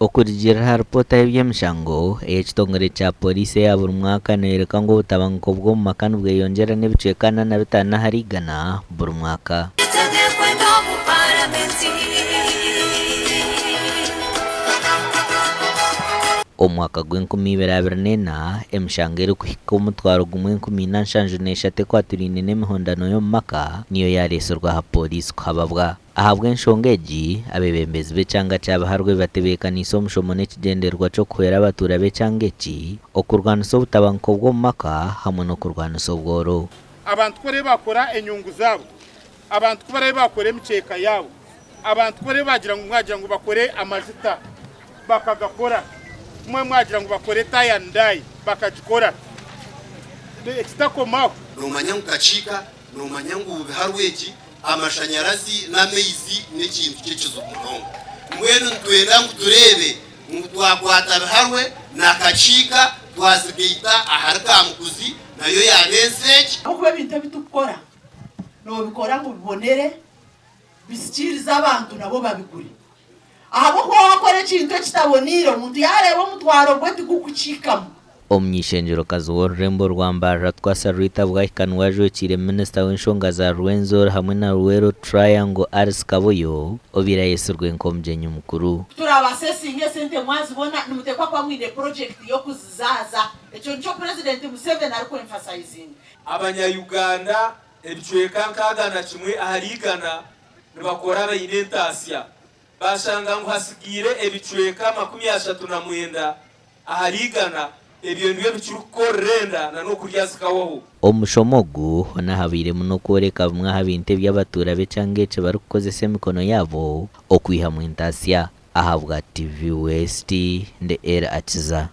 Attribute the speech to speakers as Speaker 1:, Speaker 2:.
Speaker 1: Okurugiirira aha ripoota y'eby'emishango ey'ekitongore kya Pooriisi eya buri mwaka neeyoreka ngu obutabanguko bw'omu maka nibweyongyera n'ebicweka 45 ahari igana buri mwaka. Omu mwaka gw'enkumi ibiri 24, emishango erikuhika omutwaro gumwe enkumi ina nshanju n'eshatu ekwaturaine n'emihondano y'omu maka niyo yaareetsirwe aha pooriisi kuhababwa. Ahabw'enshonga egi, abeebembezi b'ekyanga kya Biharwe batebeekaniise omushomo n'ekigyendererwa ky'okuhwera abatuura b'ekyanga eki okurwanisa obutabanguko bw'omu maka hamwe n'okurwanisa obworo.
Speaker 2: Abantu ku barabe baakora enyungu zaabo, abantu ku barabe baakora emikyeka yaabo, abantu ku barabe baagira ngu mwagira ngu bakore amajuta bakagakora, ku mwagira ngu bakore tie and dye bakagikora, ekitakomaho.
Speaker 3: Noomanya ngu Kakiika, noomanya ngu Biharwe egi Amashanyarazi n'amaizi n'ekintu ky'ekizibu munonga. Mbwenu nitwenda ngu tureebe ngu twakwata Biharwe na Kakiika twazigaita ahari Kamukuzi nayo yaaba ensi egi.
Speaker 4: Ahabw'okuba ebintu ebi turikukora noobikora ngu bibonere, bisikiirize abantu nabo babigure. Ahabw'okuba waakora ekintu ekitaboneire, omuntu yaareeba omutwaro gwe tigurikukihikamu.
Speaker 1: Omuny'eishengyerokazi w'orurembo rwa Mbarara Twasa Rita Bwahika niwe ajwekiire minisita w'enshonga za Rwenzori hamwe na Luweero Triangle Alice Kaboyo obaire ayetsirwe nk'omugyenyi mukuru.
Speaker 4: Ku turaabasesinga esente mwazibona, nimuteekwa kuba mwine purojekiti y'okuzizaaza. Ekyo nikyo Purezidenti Museveni arikwenfasayizinga.
Speaker 5: Abanya-Uganda ebicweka 61 ahari igana nibakora baine entaasya. Baashanga ngu hatsigaire ebicweka 39 ahari igana ebyo nibyo bikirikukorera enda na n'okurya zikawaho.
Speaker 1: Omushomo ogu hoona habairemu n'okworeka bimwe aha bintu ebi abatuura b'ekyanga eki barikukozesa emikono yaabo okwihamu entaasya. Ahabwa TV West, ndi Elly Akiza.